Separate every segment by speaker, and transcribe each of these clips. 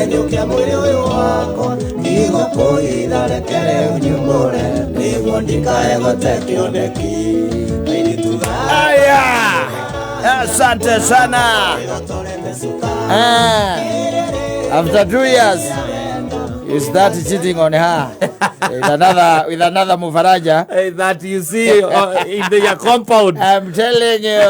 Speaker 1: Nyũkia mwĩrĩ ũyũ wakwa ndigũkũhitha reke rĩu nyumbũre nĩguo ndikae gũte kĩoneki airĩtu.
Speaker 2: Aya, asante sana. Ah, after 2 years, you start cheating on her with another Mufaraja.
Speaker 3: Hey, that you see in your compound.
Speaker 2: I'm telling you.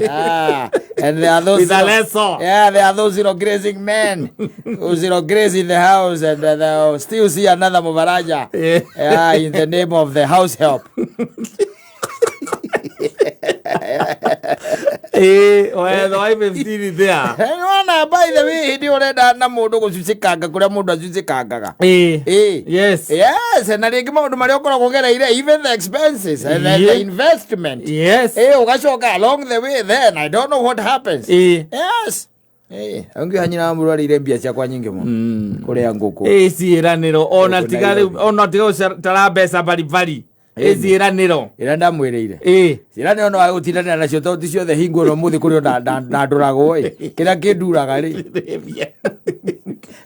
Speaker 2: Ah, and there are those
Speaker 3: With a leso.
Speaker 2: Yeah, there are those grazing men who graze in the house and they'll still see another Mufaraja. Yeah, in the name of the house help.
Speaker 3: Eh, well, the wife is still there.
Speaker 2: Nĩwona, by the way, hĩndĩ ĩyo ũrenda na mũndũ gũcucĩkanga kũrĩa mũndũ acucĩkangaga. Yes, na rĩngĩ maũndũ marĩa ũkoragwo ũgereire, even the expenses and the investment. Ũgacoka along the way, then I don't know what happens. Yes. Ũngĩoha nyina wa mũrwarĩire mbia ciakwa nyingĩ mũno kũrĩa ngũkũ.
Speaker 3: Ĩ ciĩranĩro ona
Speaker 2: Gũkũ
Speaker 3: tiga rĩu
Speaker 2: Nairobi.
Speaker 3: ona tiga gũtara mbeca baribari ĩ ciĩranĩro.
Speaker 2: Ĩrĩa ndamwĩrĩire. Ciĩranĩro no agũtindanĩra nacio tondũ ti ciothe hingo ĩno mũthĩ kũrĩ ona ndandũragwo ĩ kĩrĩa kĩnduraga rĩ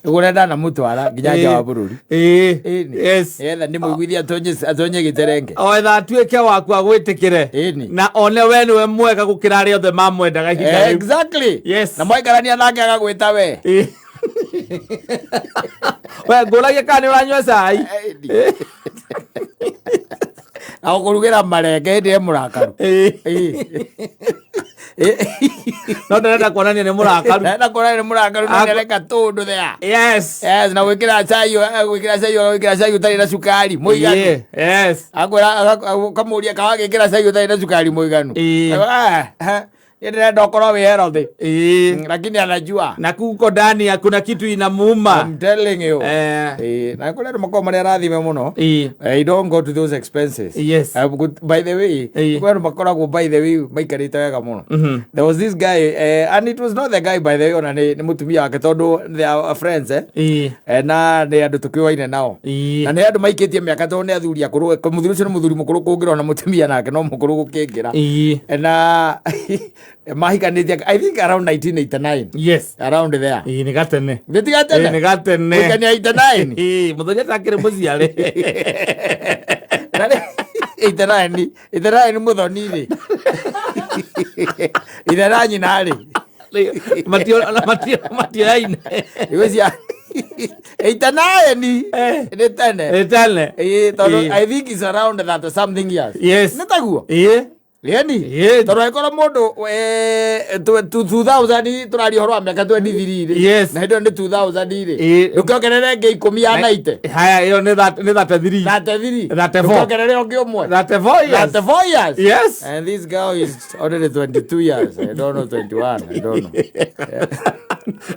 Speaker 2: kũrĩa ndanamũtwara nginya nja wa bũrũri. Ĩni. Nĩgetha ndĩmũiguithie atonye gĩterenge.
Speaker 3: Oetha atuĩke waku agwĩtĩkĩre na one we nĩwe mwega gũkĩra arĩa othe mamwendaga ihinda rĩu.
Speaker 2: Na mwaikarania nake agagwĩta we.
Speaker 3: We ngũragia kana nĩ ũranyua cai.
Speaker 2: Na gũkũrugĩra marenge hĩndĩ ĩ mũrakaru.
Speaker 3: No ndarenda kuonania nĩ mũrakaru.
Speaker 2: Ndĩrenda kuonania nĩ mũrakaru no nĩareka tũndũ there. Yes, na gwĩkĩra cai ũtarĩ na cukari mũiganu. Akwĩra ũkamũria kana wagĩkĩra cai ũtarĩ na cukari mũiganu. Ah, ah, niĩ ndĩrenda ũkorwo wĩ healthy. Lakini anajua.
Speaker 3: Na kuko ndani kuna kitu inamuuma.
Speaker 2: I'm telling you. Na kũrĩ andũ makoragwo marĩ arathime mũno. You don't go to those expenses. By the way, kwĩ andũ makoragwo, by the way, maikarĩte wega mũno. There was this guy, and it was not the guy, by the way, ona nĩ mũtumia wake tondũ they are friends, eh? Na nĩ andũ tũkĩũaine nao. Na nĩ andũ maikĩtie mĩaka tondũ nĩ athuri akũrũ. Mũthuri ũcio nĩ mũthuri mũkũrũ kũngĩra ona mũtumia nake no mũkũrũ gũkĩngĩra. Na mahikanĩtie, I think, around 1989. Around there.
Speaker 3: Ĩĩ, nĩ gatene.
Speaker 2: Nĩ ti gatene?
Speaker 3: Ĩĩ, nĩ gatene.
Speaker 2: Gũikania 89.
Speaker 3: Ĩĩ, mũthenya atakĩrĩ mũciare.
Speaker 2: Na 89, 89 mũthoni rĩ. Ithe na nyina rĩ.
Speaker 3: Matioyaine.
Speaker 2: Igũcia 89 nĩ tene.
Speaker 3: Nĩ tene.
Speaker 2: Ĩĩ, tondũ I think it's around that something years. Nĩ taguo?
Speaker 3: Ĩĩ.
Speaker 2: Ĩni. Tondũ angĩkorwo mũndũ 2000 tũraria ũhoro wa mĩaka 23 rĩ. Na hĩndĩ ĩyo nĩ 2000 rĩ. Ndũkĩongerere ĩngĩ 10 ya 90.
Speaker 3: Haya, ĩyo nĩ 33.
Speaker 2: 33.
Speaker 3: 34.
Speaker 2: Ndũkĩongerere ũngĩ ũmwe.
Speaker 3: 34 years.
Speaker 2: 34 years. And this girl is already 22 years. I don't know, 21. I don't know.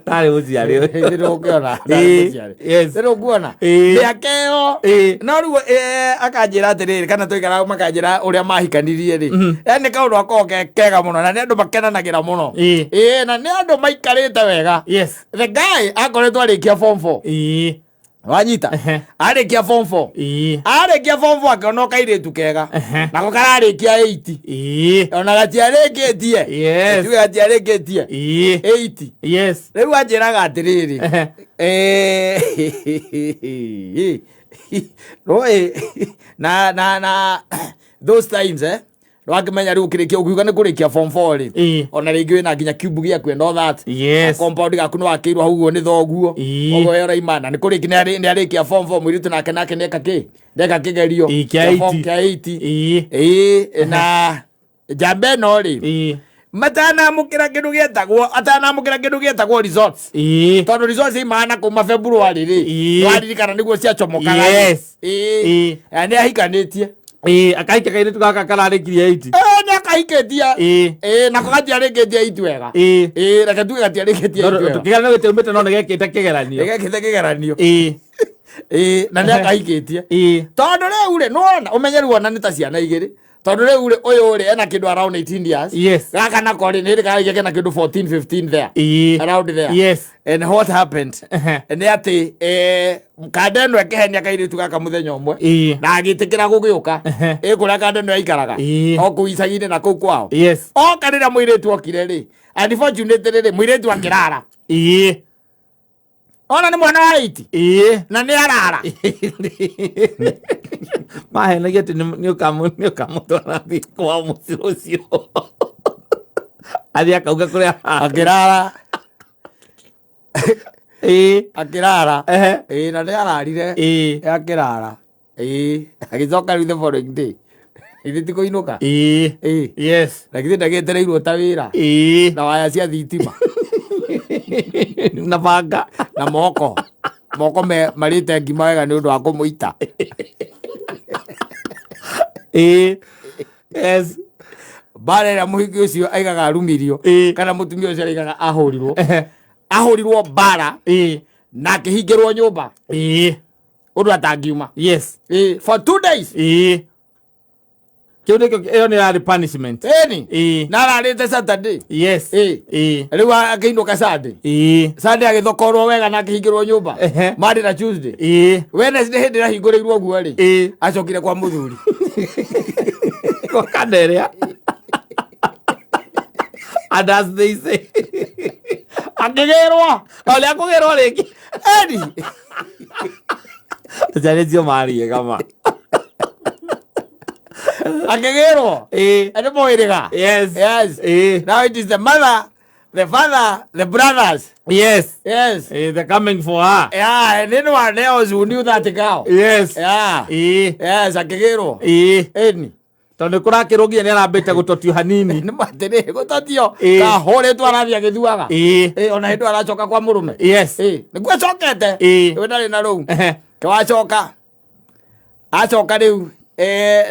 Speaker 3: Ndarĩ mũciare.
Speaker 2: Ndĩrũkuona. Ndĩrũkuona. Mĩaka ĩyo. No rĩu akanjĩra atĩrĩrĩ kana tũikara makanjĩra ũrĩa mahikanirie rĩ. Nĩ kaũndũ gakoragwo ke kega mũno na nĩ andũ makenanagĩra mũno. Ĩĩ, na nĩ andũ maikarĩte wega. The guy akoretwo arĩkia form 4. Wanyita? Arĩkia form 4. Arĩkia form 4 akĩona kairĩtu kega. Nako kararĩkia 8. Ona gatiarĩkĩtie. Tuge gatiarĩkĩtie. 8. Rĩu anjĩraga atĩrĩrĩ. Rũĩ na those times wakĩmenya rĩu ũkĩrĩkia ũkiuga nĩ kũrĩkia form 4 rĩ, ona rĩngĩ wĩna nginya cube gĩaku and all that. Compound gaku nĩ wakĩirwo hau ũguo nĩ thoguo. Koguo we ũraima na nĩ kũrĩkia nĩ arĩkia form 4 mũirĩtu nake nĩeka kĩ ndeka kĩgerio
Speaker 3: Kĩa
Speaker 2: kĩa form
Speaker 3: 80.
Speaker 2: Kĩa 80. Ĩĩ, na njamba ĩno rĩ, matanamũkĩra kĩndũ gĩetagwo atanamũkĩra kĩndũ gĩetagwo results, tondũ results imana kuma February rĩ, waririkana nĩguo ciacomokaga rĩ. Na nĩ ahikanĩtie.
Speaker 3: Ĩĩ, akahikia kairĩtu gaka kararĩkirie 80.
Speaker 2: Nĩ akahikĩtie. Ĩĩ, nako gatiarĩkĩtie 8 wega. Ĩĩ, reke tuge gatiarĩkĩtie 8 wega.
Speaker 3: Kĩgeranio gĩtiaumĩte no nĩgekĩte kĩgeranio.
Speaker 2: Nĩgekĩte kĩgeranio. Ĩĩ, na nĩ akahikĩtie. Tondũ rĩu rĩ, nĩwona ũmenye rĩu ona nĩ ta ciana igĩrĩ, tondũ rĩu rĩ, ũyũ rĩ ena kĩndũ around 18 years. Gaka nako rĩ, nĩ hĩndĩ karaikia kena kĩndũ 14 15 there. Around there. And what happened nĩ atĩ kanda ĩno ĩkĩhenia kairĩtu gaka mũthenya ũmwe na agĩtĩkĩra gũgĩũka ĩ kũrĩa kanda ĩno yaikaraga, o kũu icagi-inĩ na kũu kwao. Oka rĩrĩa mũirĩtu okire rĩ, unfortunately rĩ, mũirĩtu akĩrara. Ona nĩ mwana wa 8 na nĩ arara.
Speaker 3: Mahenagia atĩ nĩ ũkamũtwara thiĩ kwao mũciĩ rũciũ, athiĩ akauga kũrĩa.
Speaker 2: Akĩrara. Akĩrara. Ĩĩ, na nĩ ararire. Akĩrara. Ĩĩ, agĩcoka rĩu the following day, ithe ti kũinũka. Ĩĩ. Na githĩ ndagĩetereirwo ta wĩra na waya cia thitima
Speaker 3: na banga.
Speaker 2: Na moko moko me marĩte ngima wega nĩ ũndũ wa kũmũita.
Speaker 3: Ĩĩ, yes.
Speaker 2: Mbara ĩrĩa mũhiki ũcio aigaga arumirio kana mũtumia ũcio aigaga ahũrirwo, ahũrirwo mbara na akĩhingĩrwo nyũmba ũndũ atangiuma. Ĩĩ, for 2 days.
Speaker 3: Ĩĩ, kĩu nĩkĩo ĩyo nĩ yarĩ punishment.
Speaker 2: Ĩni. Na ararĩte Saturday. Rĩu akĩinũka Sunday. Sunday agĩthokorwo wega na akĩhingĩrwo nyũmba. Monday na Tuesday. Wednesday hĩndĩ ĩrahingũrĩirwo ũguo rĩ, acokire kwa mũthuri.
Speaker 3: Kwa kaneria, and as they say,
Speaker 2: akĩgĩrwo.
Speaker 3: Ũrĩa kũgĩrwo rĩngĩ.
Speaker 2: Eni.
Speaker 3: Ciana icio mariega ma.
Speaker 2: Akĩgĩrwo. Nĩ mũhĩrĩga. Yes. Now it is the mother, the father, the brothers. Yes.
Speaker 3: They're coming for her.
Speaker 2: Yeah, and anyone else who knew that girl. Yes, akĩgĩrwo. Eni.
Speaker 3: Tondũ nĩ kũrakĩrwo nginya nĩ arambĩte gũtotio hanini.
Speaker 2: Nĩ matĩrĩ gũtotio. Kahũrĩtwo arathiĩ agĩthuaga. Ona hĩndĩ ĩyo aracoka kwa mũrũme. Nĩguo acokete. We ndarĩ na rũu. Kewacoka. Acoka rĩu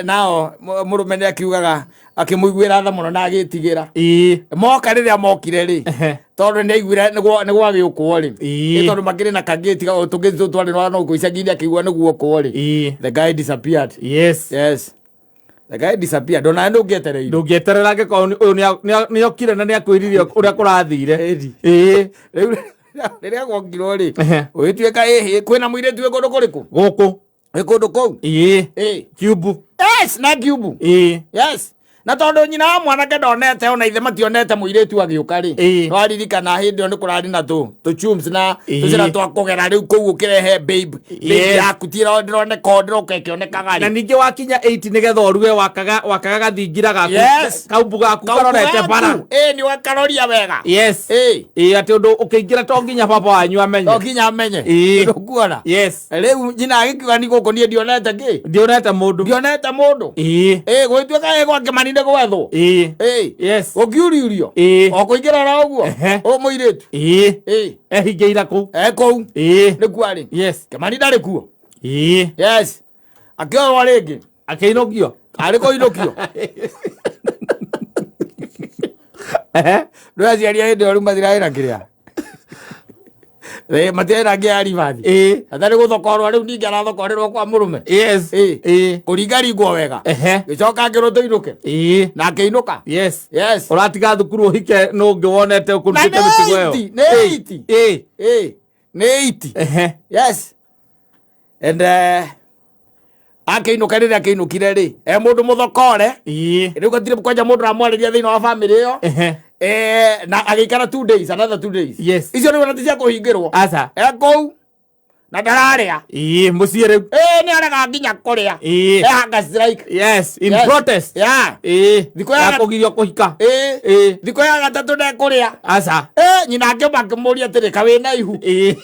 Speaker 2: nao mũrũme nĩ akiugaga akĩmũiguĩra tha mũno na agĩtigĩra. Moka rĩrĩa mokire rĩ, tondũ nĩ aiguire nĩ gwagĩũkwo rĩ. Tondũ makĩrĩ na kagĩti tũngĩ tũtũ twarĩ no kũ icagi-inĩ, akĩigua nĩ guokwo rĩ. The guy disappeared. Yes. The guy disappeared. Ona ndũngĩetereire.
Speaker 3: Ndũngĩeterera angĩkorwo ũyũ nĩokire na nĩakwĩrire ũrĩa kũrathire.
Speaker 2: Ĩni. Rĩu rĩrĩa gwokirwo rĩ, ũgĩtuĩka ĩhĩ kwĩna mũirĩtu wĩ kũndũ kũrĩkũ?
Speaker 3: Gũkũ.
Speaker 2: Wĩ kũndũ kũu.
Speaker 3: Kiumbu.
Speaker 2: Yes, na Kiumbu. Yes. Na tondũ nyina wa mwanake ndonete ona ithe mationete mũirĩtu agĩũka rĩ, nĩwaririkana hĩndĩ ĩyo nĩ kũrarĩ na tũ tũ na tũcĩra twa kũgera rĩu kũu ũkĩrehe babe babe yaku ti ndĩroneka o ndĩroka ĩkĩonekaga
Speaker 3: Na
Speaker 2: rĩ.
Speaker 3: Ningĩ wakinya 8 nĩgetha ũruge wakaga gathingira gaku. Kaumbu gaku karorete bara.
Speaker 2: Ĩĩ, nĩ wakaroria wega.
Speaker 3: Ĩĩ, atĩ ũndũ ũkĩingĩra to nginya baba wanyu amenye.
Speaker 2: To nginya amenye. Ndũkuona. Rĩu nyina agĩkiuga ni gũkũ niĩ ndionete kĩ.
Speaker 3: Ndionete mũndũ.
Speaker 2: Ndionete mũndũ. Ĩĩ, gũgĩtuĩka ĩ gwa Kĩmani nĩ gwethwo. Ĩĩ. Gũkiuriurio. O kũingĩra oro ũguo. Ũ mũirĩtu. Ĩĩ.
Speaker 3: Ehingĩire kũu.
Speaker 2: E kũu. Nĩkuo arĩ. Kĩmani ndarĩ kuo. Yes. Akĩoywo rĩngĩ.
Speaker 3: Akĩinũkio.
Speaker 2: Arĩ kũinũkio. Ndũ aciari a hĩndĩ ĩyo rĩu matirarĩ na kĩrĩa. Ĩĩ, matirarĩ na ngĩa ya ribathi. Atarĩ gũthokorwo rĩu ningĩ arathokorerwo kwa mũrũme. Kũringaringwo wega. Gĩcoka akĩrwo tũinũke. Na akĩinũka.
Speaker 3: Ũratiga thukuru ũhike nũ ũngĩ wonete
Speaker 2: Na
Speaker 3: ũkũrutĩte
Speaker 2: nĩ
Speaker 3: mĩtugo ĩyo.
Speaker 2: 80, nĩ 80. Ĩĩ, nĩ 80. Yes. And akĩinũka, rĩrĩa akĩinũkire rĩ, e mũndũ mũthokore. Rĩu gatirĩ kwanja mũndũ ramwarĩria thĩinĩ wa family ĩyo. Na agĩikara 2 days, another 2 days. Icio rĩu ona ti cia kũhingĩrwo.
Speaker 3: Aca.
Speaker 2: E kũu na ndararĩa.
Speaker 3: Ĩĩ, mũciĩ rĩu.
Speaker 2: Ĩĩ, nĩ arega nginya kũrĩa. E hunger strike.
Speaker 3: Yes, in protest.
Speaker 2: Thikũ
Speaker 3: ya kũgirio kũhika.
Speaker 2: Ĩĩ. Thikũ ya gatatũ ndekũrĩa.
Speaker 3: Aca.
Speaker 2: Ĩĩ, nyina akĩamba akĩmũria atĩrĩ, ka wĩna ihu?
Speaker 3: Ĩĩ.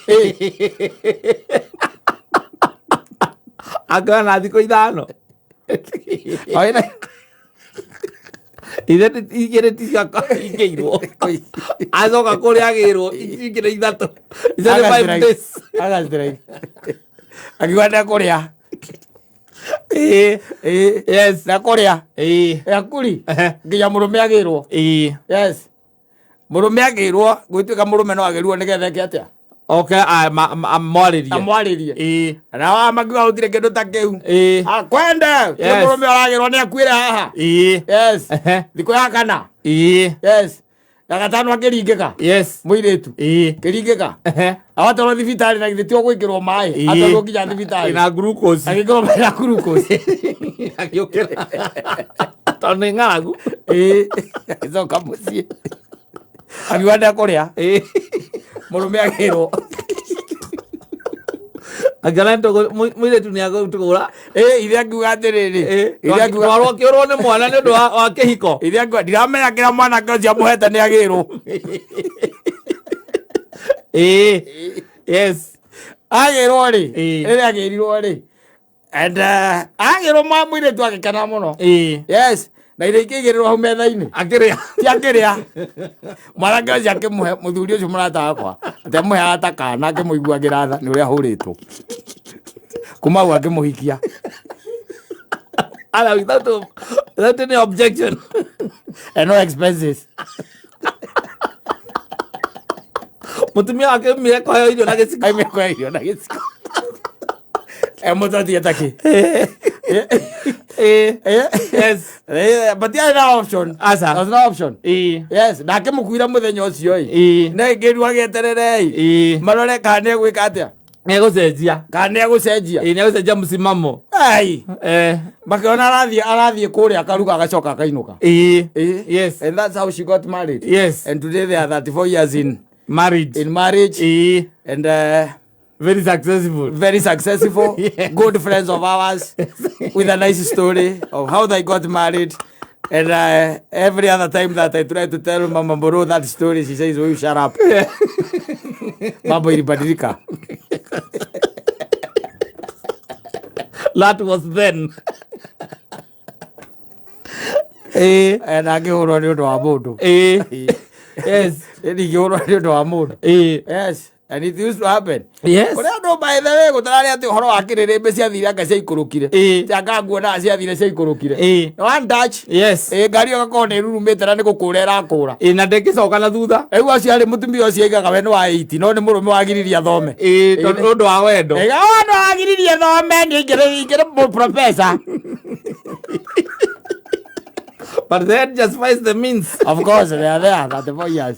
Speaker 3: Angĩona na thikũ 5.
Speaker 2: Ka wĩna
Speaker 3: Ithe igĩrĩ ti cia ingĩirwo. Acoka kũrĩa agĩrwo ingĩ nĩ ithatũ. Icio nĩ 5 days.
Speaker 2: Hunger strike. Akiuga ndekũrĩa. Ĩĩ. Ndekũrĩa. Akuri nginya mũrũme agĩrwo. Yes, mũrũme agĩrwo, gwĩtuĩka mũrũme no agĩrwo nĩgetha eke atĩa?
Speaker 3: Oke amwarĩrie.
Speaker 2: Amwarĩrie. Na wa makiuga gũtirĩ kĩndũ ta kĩu. Akwende. Mũrũme ũragĩrwo nĩ akuĩre haha. Yes. Thikũ ya kana. Yes, ya gatano akĩringĩka. Mũirĩtu kĩringĩka. Awatwarwo thibitarĩ na githĩ tio gwĩkĩrwo maĩ. Atwarwo nginya thibitarĩ.
Speaker 3: Na glucose.
Speaker 2: Agĩkĩrwo maĩ na glucose.
Speaker 3: Agĩũkĩra tondũ nĩ ng'aragu.
Speaker 2: Ĩĩ, agĩcoka mũciĩ akiuga ndekũrĩa. Mũrũme agĩrwo.
Speaker 3: Angĩona mũirĩtu nĩ agũtũgũra.
Speaker 2: Ĩ ithe akiuga atĩrĩrĩ, ithe akiuga
Speaker 3: Twarwo kĩũrwo nĩ mwana nĩ ũndũ wa kĩhiko.
Speaker 2: Ithe akiuga ndiramenya kĩrĩa mwanake ũcio amũhete nĩ agĩrwo.
Speaker 3: Ĩĩ. Yes.
Speaker 2: Agĩrwo rĩ, rĩrĩa agĩrirwo rĩ, and agĩrwo mũirĩtu agĩkena mũno. Yes. Na irio ikĩigĩrĩrwo hau metha-inĩ.
Speaker 3: Akĩrĩa.
Speaker 2: Ti akĩrĩa. Mwanake ũcio akĩmũhe mũthuri ũcio mũrata wakwa atĩ amũheaga ta kana akĩmũiguagĩra tha nĩ ũrĩa ahũrĩtwo. Kuma hau akĩmũhikia.
Speaker 3: Ala without any objection.
Speaker 2: And no expenses.
Speaker 3: Mũtumia wake aumire kũheo irio na gĩciko.
Speaker 2: Aumire kũheo irio na gĩciko. Emũtotie takĩ.
Speaker 3: Yes.
Speaker 2: But there no option.
Speaker 3: Aca.
Speaker 2: There's no option. Yes, na akĩmũkuira mũthenya ũcio ĩ. Na ngĩrua gĩeterere ĩ. Marore kana nĩ egwĩka atĩa.
Speaker 3: Nĩegũcenjia.
Speaker 2: Kana nĩ egũcenjia.
Speaker 3: Ĩĩ, nĩegũcenjia mũsimamo.
Speaker 2: Ai.
Speaker 3: Eh.
Speaker 2: Makĩona arathiĩ kũrĩa akaruga agacoka akainũka.
Speaker 3: Ĩĩ.
Speaker 2: Ĩĩ.
Speaker 3: Yes.
Speaker 2: And that's how she got married.
Speaker 3: Yes.
Speaker 2: And today they are 34 years in
Speaker 3: marriage.
Speaker 2: In marriage.
Speaker 3: Ĩĩ.
Speaker 2: And
Speaker 3: very successful.
Speaker 2: Very successful.
Speaker 3: Yeah.
Speaker 2: Good friends of ours with a nice story of how they got married. And every other time that I try to tell Mama Mboro that story, she says, will you shut up? Mambo ilibadilika.
Speaker 3: That was then.
Speaker 2: Na ngĩhũrwo nĩ ũndũ wa mũndũ.
Speaker 3: Yes.
Speaker 2: Ndingĩhũrwo nĩ ũndũ wa mũndũ. Yes. And it used to happen.
Speaker 3: Yes.
Speaker 2: Kũrĩa andũ by the way gũtararĩ atĩ ũhoro wa kĩrĩrĩmbĩ ciathire anga ciaikũrũkire. Anga nguonaga ciathire ciaikũrũkire. One touch.
Speaker 3: Yes.
Speaker 2: Ngari ĩyo ĩgakorwo nĩ ĩrurumĩte na nĩ gũkũra ĩrakũra.
Speaker 3: Na ndĩngĩcoka na thutha.
Speaker 2: Rĩu acio arĩ mũtumia ũcio aigaga we nĩ wa 80 no nĩ mũrũme wagiririe athome.
Speaker 3: Tondũ nĩ ũndũ wa wendo.
Speaker 2: Aigaga nĩ wagiririe athome nĩ ingĩrĩ professor.
Speaker 3: But the end justifies the means.
Speaker 2: Of course, they are there, 34 years.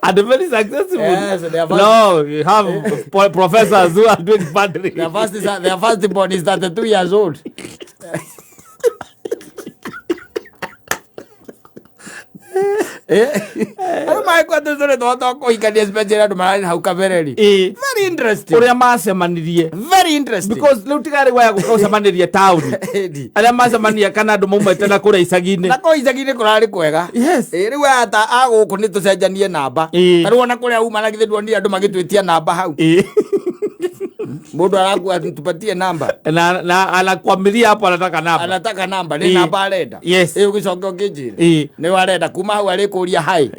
Speaker 3: And very successful.
Speaker 2: Yes, they are first.
Speaker 3: No, you have professors who are doing badly.
Speaker 2: Their first born is 32 years old. Andũ magĩkua tũcũrĩ twao twa kũhikania especially andũ mararĩ hau kabere-rĩ. Very interesting.
Speaker 3: Ũrĩa macemanirie.
Speaker 2: Very interesting.
Speaker 3: Because rĩu tigarĩ waya gũka ũcemanĩrie taũni. Arĩa macemania kana andũ maumĩte na kũrĩa icagi-inĩ.
Speaker 2: Na kũu icagi-inĩ kũrarĩ kwega.
Speaker 3: Yes.
Speaker 2: Rĩu aya ta a gũkũ nĩ tũcenjanie namba. Ta rĩu ona kũrĩa uma na githĩ nduonire andũ magĩtwĩtia namba hau. Mũndũ arakua tupatie namba.
Speaker 3: Na anakwamilia hapo anataka namba.
Speaker 2: Anataka namba, nĩ namba arenda.
Speaker 3: Yes.
Speaker 2: Ũgĩcoke ũkĩnjĩre. Nĩ arenda kuma hau arĩkũria hi.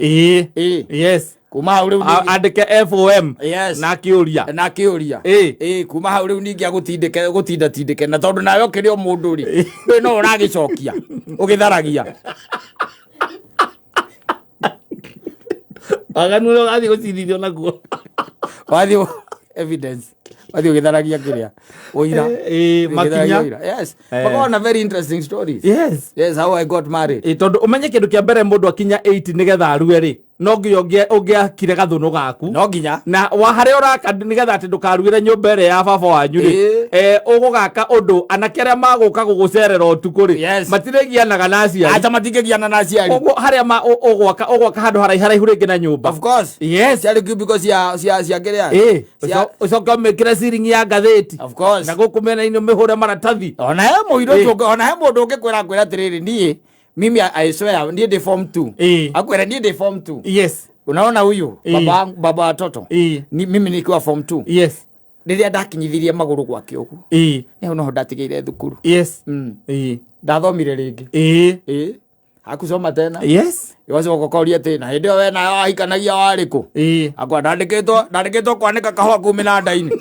Speaker 3: Yes.
Speaker 2: Kuma hau rĩu ningĩ
Speaker 3: andĩke FOM.
Speaker 2: Yes.
Speaker 3: Na akĩũria.
Speaker 2: Na akĩũria. Kuma hau rĩu ningĩ agũtindĩke, gũtindatindĩke na tondũ nawe ũkĩrĩ o mũndũ rĩ. Ndũĩ no ũragĩcokia. Ũgĩtharagia.
Speaker 3: Waganu ũrĩa ũrathiĩ gũcirithio naguo.
Speaker 2: Wathiĩ evidence. Wathiĩ ũgĩtharagia kĩrĩa. Ũira.
Speaker 3: Makinya.
Speaker 2: Ũira. Yes. Makoragwo na very interesting stories.
Speaker 3: Yes.
Speaker 2: Yes, how I got married.
Speaker 3: Tondũ ũmenye kĩndũ kĩa mbere mũndũ akinya 80 nĩgetha arue rĩ, no nginya ũngĩakire gathũnũ gaku.
Speaker 2: No nginya.
Speaker 3: Na wa harĩa ũraka nĩgetha atĩ ndũkaruĩre nyũmba ĩrĩa ya baba wanyu rĩ, ũgũgaka ũndũ anake arĩa magũka gũgũcerera ũtukũ rĩ,
Speaker 2: Yes.
Speaker 3: matirĩgianaga na aciari.
Speaker 2: Acha matingĩgiana na aciari.
Speaker 3: Koguo harĩa ũgwaka, ũgwaka handũ haraihu haraihu rĩngĩ na nyũmba.
Speaker 2: Of course.
Speaker 3: Yes.
Speaker 2: Ciarĩ cubicle cia kĩrĩa? Cia
Speaker 3: Ũcoke ũmĩkĩre ciringi ya ngathĩti.
Speaker 2: Of course.
Speaker 3: Na gũkũ mĩena-inĩ ũmĩhũre maratathi.
Speaker 2: Ona he mũirũ ũcio, ona he mũndũ ũngĩkwĩra akwĩra atĩrĩrĩ, niĩ, mimi I swear, niĩ ndĩ form 2. Akwĩra niĩ ndĩ form 2.
Speaker 3: Yes.
Speaker 2: Unaona huyu? Baba wangu, baba watoto. Ni, mimi nikiwa form 2.
Speaker 3: Yes.
Speaker 2: Rĩrĩa ndakinyithirie magũrũ gwake ũguo. Nĩ hau noho ndatigĩire thukuru.
Speaker 3: Yes.
Speaker 2: Ndathomire rĩngĩ. Hakusoma tena.
Speaker 3: Yes.
Speaker 2: Wacoka ũkoria atĩ, na hĩndĩ ĩyo we nawe wahikanagia warĩ kũ? Akwa ndandĩkĩtwo kwanĩka kahũa kuu mĩnanda-inĩ.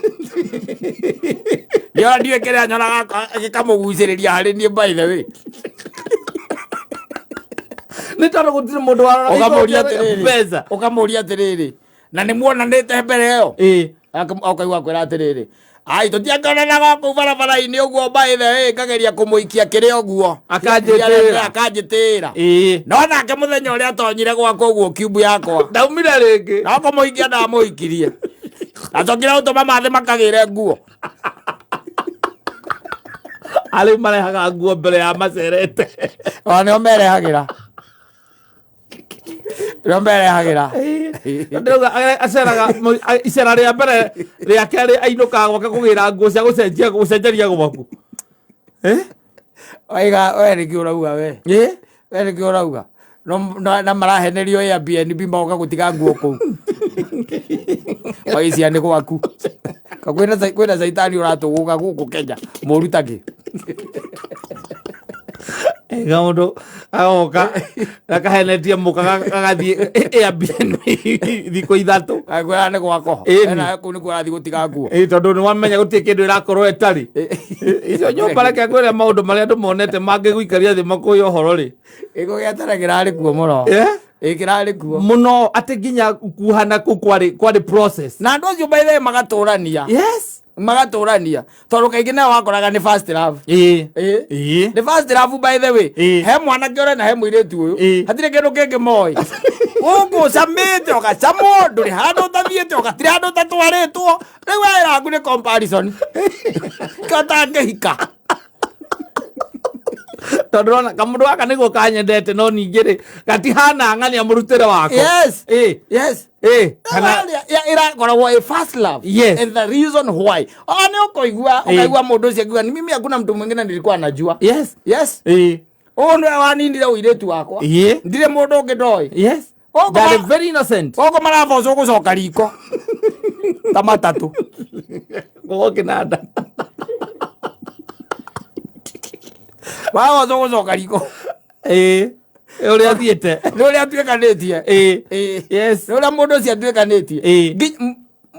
Speaker 2: Ndiona ndiũĩ kĩrĩa nyonaga gĩkamũgucĩrĩria harĩ niĩ by the way.
Speaker 3: Nĩ tondũ gũtirĩ mũndũ waroraga
Speaker 2: Ũkamũria
Speaker 3: igũrũ
Speaker 2: atĩrĩrĩ.
Speaker 3: mbeca.
Speaker 2: Ũkamũria atĩrĩrĩ. Na nĩ muonanĩte mbere ĩyo? Ũkaigua akwĩra atĩrĩrĩ. Ai, tũtiangĩonanaga kũu barabara-inĩ ũguo by the way, ngageria kũmũikia kĩrĩa ũguo.
Speaker 3: Akanjĩtĩra.
Speaker 2: Akanjĩtĩra. No nake mũthenya ũrĩa atonyire gwakwa ũguo kiubu yakwa.
Speaker 3: Ndaumire rĩngĩ.
Speaker 2: No kũmũikia ndamũikirie. Acokire gũtũma mathĩ makagĩre nguo.
Speaker 3: Arĩu marehaga nguo mbere ya macerete.
Speaker 2: Ona nĩo merehagĩra. Ĩrĩa merehagĩra.
Speaker 3: Ndĩrauga aceraga icera rĩa mbere rĩa kerĩ ainũkaga gwake kũgĩra nguo cia gũcenjia gũcenjeria gwaku. Eh?
Speaker 2: Waiga we nĩkĩ ũrauga we?
Speaker 3: Ĩ?
Speaker 2: We nĩkĩ ũrauga? No na marahenerio Airbnb magoka gũtiga nguo kũu. Magĩcia nĩ gwaku. Ka kwĩna caitani ũratũgũga gũkũ Kenya mũru ta kĩ.
Speaker 3: Kaũndũ agoka gakahenetie mũka gagathiĩ Airbnb thikũ 3.
Speaker 2: Akwĩra nĩ gwako.
Speaker 3: Ĩni.
Speaker 2: Ena kũu nĩkuo arathiĩ gũtiga nguo.
Speaker 3: Ĩ tondũ nĩ wamenya gũtirĩ kĩndũ ĩrakorwo ĩtarĩ. Icio nyũmba reke ngwĩre maũndũ marĩa andũ monete mangĩgũikaria thĩ makũhe ũhoro rĩ.
Speaker 2: Gĩko gĩa tene kĩrarĩ kuo mũno.
Speaker 3: Eh?
Speaker 2: Ĩ kĩrarĩ kuo.
Speaker 3: Mũno atĩ nginya kuhana kũu kwarĩ process.
Speaker 2: Na andũ acio by the way magatũrania.
Speaker 3: Yes.
Speaker 2: Magatũrania. Tondũ kaingĩ nayo wakoraga nĩ first love.
Speaker 3: Ĩ.
Speaker 2: Ĩ.
Speaker 3: Ĩ.
Speaker 2: Nĩ first love by the way.
Speaker 3: Ĩ.
Speaker 2: He mwanake ũrĩa na he mũirĩtu ũyũ.
Speaker 3: Ĩ.
Speaker 2: Hatirĩ kĩndũ kĩngĩ moĩ. Gũkũ ũcamĩte ũgacamwo ndũrĩ handũ ũtathiĩte ũgatirĩ handũ ũtatwarĩtwo. Rĩu wĩra waku nĩ comparison. Kĩo ũtangĩhika.
Speaker 3: Tondũ ũrona kamũndũ gaka nĩguo kanyendete no ningĩ rĩ gatihana ng'ania mũrutĩre wako.
Speaker 2: Yes.
Speaker 3: Ĩ.
Speaker 2: Yes.
Speaker 3: Ĩ. Kana
Speaker 2: Ĩrakoragwo a first love.
Speaker 3: Yes.
Speaker 2: And the reason why. Ona nĩ ũkũigua
Speaker 3: Ĩ.
Speaker 2: ũkaigua mũndũ ũcio akiuga ni mimi hakuna mtu mwingine nilikuwa najua.
Speaker 3: Yes.
Speaker 2: Yes.
Speaker 3: Ĩ.
Speaker 2: Ũyũ nĩwe waninire ũirĩtu wakwa.
Speaker 3: Ĩ.
Speaker 2: Ndirĩ mũndũ ũngĩ ndoĩ.
Speaker 3: Yes.
Speaker 2: Ũguo
Speaker 3: They are very innocent.
Speaker 2: Gũkũ marabocwo gũcoka riko. Ta matatũ.
Speaker 3: Gũkũ kĩnanda.
Speaker 2: Marabocwo gũcoka riko.
Speaker 3: Ĩ. Ũrĩa athiĩte.
Speaker 2: Nĩ ũrĩa atuĩkanĩtie.
Speaker 3: Ĩ.
Speaker 2: Ĩ.
Speaker 3: Yes.
Speaker 2: Nĩ ũrĩa mũndũ ũcio atuĩkanĩtie.
Speaker 3: Ĩ.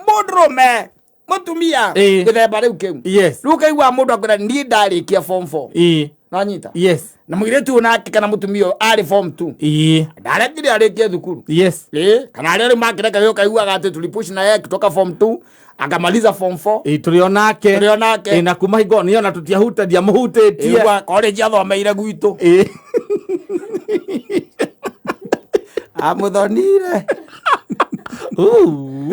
Speaker 2: Mũndũrũme mũtumia
Speaker 3: Ĩ.
Speaker 2: gĩthemba rĩu kĩu.
Speaker 3: Yes.
Speaker 2: Rĩu ũkaigua mũndũ akwĩra niĩ ndarĩkia form 4.
Speaker 3: Ĩ.
Speaker 2: Nanyita.
Speaker 3: Yes.
Speaker 2: Na mũirĩtu ũyũ nake kana mũtumia ũyũ arĩ form 2.
Speaker 3: Ĩ.
Speaker 2: Ndarekire arĩkie thukuru.
Speaker 3: Yes.
Speaker 2: Ĩ, kana arĩa rĩu makĩreka gĩũka iguaga atĩ tulipush na yeye kutoka form 2 akamaliza form 4.
Speaker 3: Ĩ tũrĩ onake.
Speaker 2: Tũrĩ onake.
Speaker 3: Ĩ na kuma hingo niĩ ona tũtiahuta ndiamũhutĩtie.
Speaker 2: Igua college athomeire gwitũ.
Speaker 3: Ĩ.
Speaker 2: Amũthonire.
Speaker 3: Uu.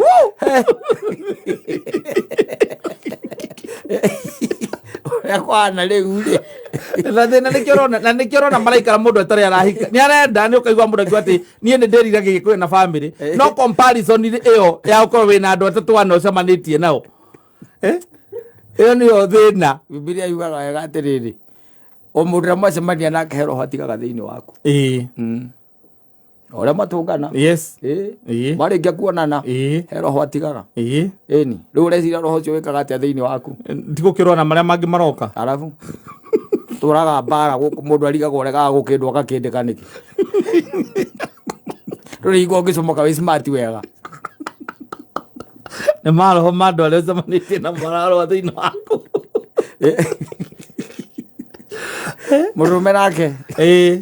Speaker 2: Ũrĩa kwana rĩu rĩ.
Speaker 3: Na thĩna nĩkĩo ũrona na nĩkĩo ũrona maraikara mũndũ atarĩ arahika. Nĩ arenda nĩ ũkaigua mũndũ akiuga atĩ niĩ nĩ ndĩriragĩria kũgĩa na family. No comparison ĩyo ya gũkorwo wĩna andũ atatũ ana ũcemanĩtie nao. Eh? Ĩyo nĩyo thĩna.
Speaker 2: Bibilia yugaga wega atĩrĩrĩ. O mũndũ ũrĩa mwacemania nake he roho atigaga thĩinĩ waku.
Speaker 3: Ĩ.
Speaker 2: O ũrĩa matũngana.
Speaker 3: Yes.
Speaker 2: Ĩ.
Speaker 3: Ĩ.
Speaker 2: Marĩkia kuonana.
Speaker 3: Ĩ.
Speaker 2: He roho atigaga.
Speaker 3: Ĩ.
Speaker 2: Ĩni. Rĩu ũreciria roho ũcio wĩkaga atĩa thĩinĩ waku?
Speaker 3: Ndigũkĩrwo na marĩa mangĩ maroka.
Speaker 2: Arabu tũraga mbara gũkũ mũndũ arigagwo ũregaga gũkĩndwo agakĩndĩka nĩkĩ. Ndũrĩ hingo ũngĩcomoka wĩ smart wega.
Speaker 3: Nĩ maroho ma andũ arĩa ũcemanĩtie na mararũa thĩinĩ waku.
Speaker 2: Mũndũrũme nake
Speaker 3: Ĩ.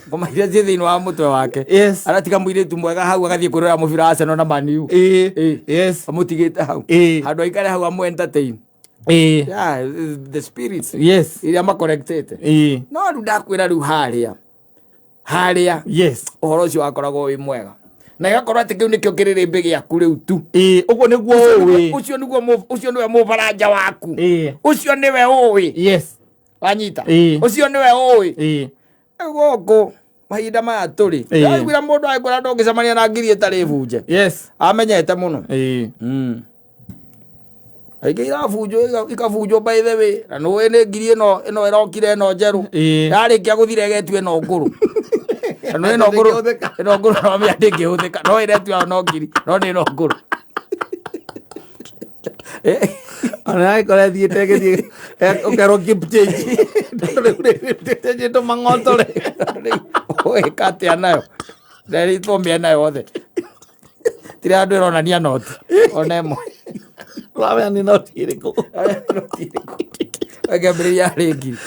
Speaker 2: ngoma iria ciĩ thĩinĩ wa mũtwe wake.
Speaker 3: Yes.
Speaker 2: Aratiga mũirĩtu mwega hau agathiĩ kwĩrorera mũbira wa Arsenal na Man U.
Speaker 3: Ĩ.
Speaker 2: Ĩ.
Speaker 3: Yes.
Speaker 2: Amũtigĩte hau.
Speaker 3: Ĩ.
Speaker 2: Handũ aikare hau amũ entertain.
Speaker 3: Ĩ.
Speaker 2: Yeah, the spirits
Speaker 3: Yes.
Speaker 2: iria makorektĩte.
Speaker 3: Ĩ.
Speaker 2: No rĩu ndakwĩra rĩu harĩa. Harĩa
Speaker 3: Yes.
Speaker 2: ũhoro ũcio wakoragwo wĩ mwega. Na ĩgakorwo atĩ kĩu nĩkĩo kĩrĩrĩmbĩ gĩaku rĩu tu.
Speaker 3: Ĩ. Ũguo nĩguo ũĩ.
Speaker 2: Ũcio nĩguo ũcio nĩwe mũbaranja waku.
Speaker 3: Ĩ.
Speaker 2: Ũcio nĩwe ũĩ.
Speaker 3: Yes.
Speaker 2: Wanyita.
Speaker 3: Ĩ.
Speaker 2: Ũcio nĩwe ũĩ.
Speaker 3: Ĩ.
Speaker 2: Rĩu gũkũ mahinda maya tũrĩ.
Speaker 3: Ĩ.
Speaker 2: Ndaiguire mũndũ agĩkwĩra ndũngĩcemania na ngiri ĩtarĩ bunje.
Speaker 3: Yes.
Speaker 2: Amenyete mũno.
Speaker 3: Ĩ.
Speaker 2: Aingĩ irabunjwo ikabunjwo by the way. Na nĩũĩ nĩ ngiri ĩno ĩno ĩrokire ĩno njerũ.
Speaker 3: Ĩ.
Speaker 2: Yarĩkia gũthira ĩgetio ĩno ngũrũ. Na nĩũĩ ĩno ngũrũ.
Speaker 3: Ndĩngĩhũthĩka.
Speaker 2: Ĩno ngũrũ no mĩa ndĩngĩhũthĩka. No ĩretio no ngiri. No nĩ ĩno ngũrũ.
Speaker 3: Ona ĩgĩkorwo ĩthiĩte ĩgĩthiĩ ũkerwo keep change. Rĩu tũmang'otore.
Speaker 2: Rĩu ũgĩka atĩa nayo? Nderĩtwo mĩena yothe. Tirĩ handũ ĩronania noti. Ona ĩmwe.
Speaker 3: Ũramenya nĩ noti ĩrĩkũ.
Speaker 2: Noti ĩrĩkũ. Ĩkĩambĩrĩria yarĩ ngiri.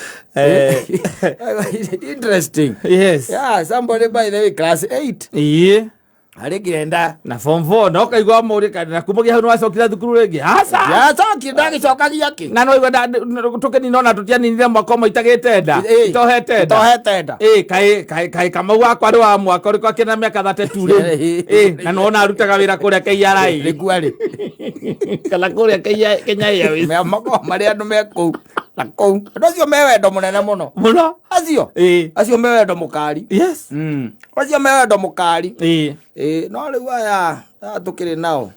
Speaker 2: Interesting.
Speaker 3: Yes.
Speaker 2: Yeah, somebody by the way, class 8.
Speaker 3: Ĩ.
Speaker 2: Arĩkire nda.
Speaker 3: Na form 4 na ũkaigua mũrĩ kana na kumagia hau nĩwacokire thukuru rĩngĩ. Aca.
Speaker 2: Yacokire ndagĩcokagia kĩ?
Speaker 3: Na no igua tũkĩnina ona tũtianinire mwaka ũmwe itagĩte nda.
Speaker 2: Ĩ.
Speaker 3: Itohete nda.
Speaker 2: Itohete nda.
Speaker 3: Ĩ kaĩ kaĩ kaĩ Kamau wakwa rĩ wa mwaka ũrĩkũ akĩna mĩaka 32 rĩu. Ĩ na nĩwona arutaga wĩra kũrĩa KRA.
Speaker 2: Rĩkua rĩ.
Speaker 3: Kana kũrĩa Kenya Airways.
Speaker 2: Makoragwo marĩ andũ me kũu. Na kũu andũ acio me wendo mũnene mũno.
Speaker 3: Mũno.
Speaker 2: Acio acio me wendo mũkari. Acio me wendo mũkari. Ĩĩ, no rĩu aya aya tũkĩrĩ nao.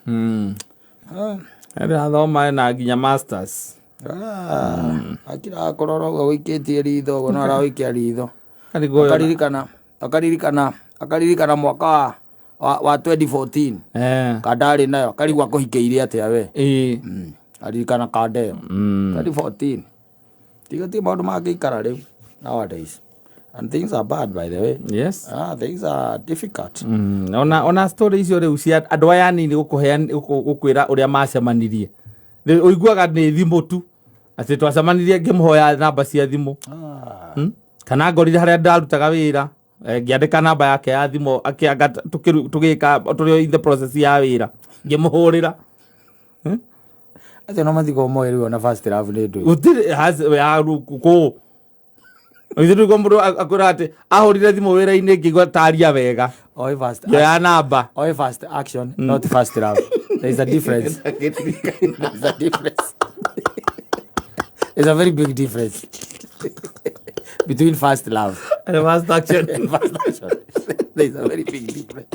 Speaker 2: Ah.
Speaker 3: Ndĩrathoma na nginya masters.
Speaker 2: Ah, akira kũrora ũguo wĩikĩtie ritho ũguo no arawĩikia ritho.
Speaker 3: Karigwo.
Speaker 2: Akaririkana mwaka wa 2014. Kanda arĩ nayo akarigwo akũhikĩire atĩa we. Aririkana kanda ĩyo. 2014. Tiga ti maũndũ mangĩikara rĩu nowadays. And things are bad, by the way. Ah, things are difficult.
Speaker 3: Ona story icio rĩu cia andũ aya anini gũkwĩra ũrĩa macemanirie. Rĩu ũiguaga nĩ thimũ tu, atĩ twacemanirie ngĩmũhoya namba cia thimũ.
Speaker 2: Ah.
Speaker 3: Kana ngorire harĩa ndarutaga wĩra, ngĩandĩka namba yake ya thimũ akĩanga tũgĩka tũrĩ in the process ya wĩra, ngĩmũhũrĩra.
Speaker 2: Acio no mathikwo moĩ rĩu ona first love nĩ ndũĩ.
Speaker 3: Gũtirĩ ya kũ ithuĩ tũigua mũndũ akwĩra atĩ ahũrire thimũ wĩra-inĩ, ngĩigua taria wega.
Speaker 2: Oĩ first
Speaker 3: ngĩoya namba.
Speaker 2: Oĩ first action, not first love. There is a difference. There is a difference. There's a very big difference between first love
Speaker 3: First action.
Speaker 2: And first action. There is a very big difference.